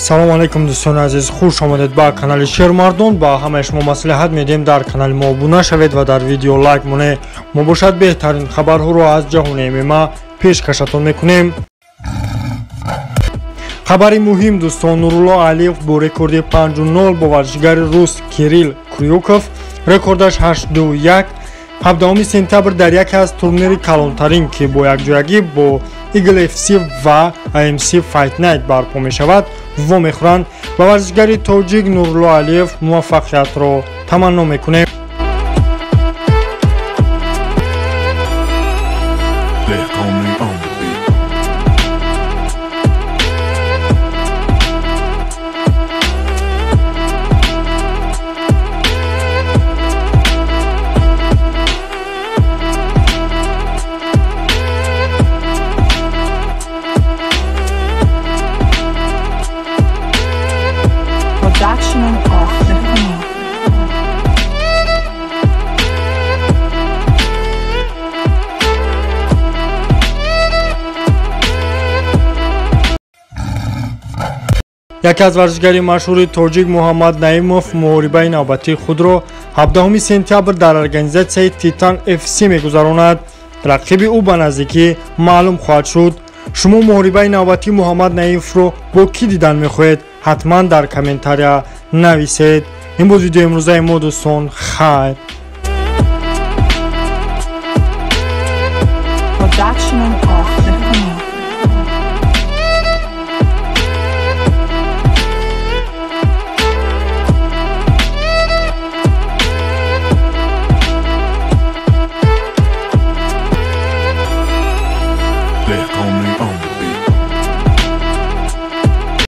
Салом алейкум дӯстони азиз, хуш омадед ба канали Шермардон. Ба ҳамаи шумо маслиҳат медиҳем дар канали мо обуна шавед ва дар видео лайк монед. Мо бошад беҳтарин хабарҳоро аз ҷаҳони ММА пешкашатон мекунем. Хабари муҳим дӯстон, Нурулло Алиев бо рекорди 5-0 бо варзишгари рус Кирилл Крюков, рекордаш 8-2-1, 17 сентябр дар яке аз турнири калонтарин, ки бо якҷоягӣ бо Eagle FC ва AMC Fight Night барпо мешавад, вомехӯранд. Ба варзишгари тоҷик Нурулло Алиев муваффақиятро таманно мекунем. Production of Dehqani. Яке аз варзишгари машҳури тоҷик Муҳаммад Наимов муҳорибаи навбатии худро 17 сентябр дар организатсияи Титан FC мегузаронад. Рақиби ӯ ба наздикӣ маълум хоҳад шуд. Шумо муҳорибаи навбатии Муҳаммад Наимовро бо кӣ дидан мехоҳед? Ҳатман дар комментария нависед. Ин буд видеои имрӯзаи мо дӯстон. Хайр. Production of Dehqani. Dehqani on.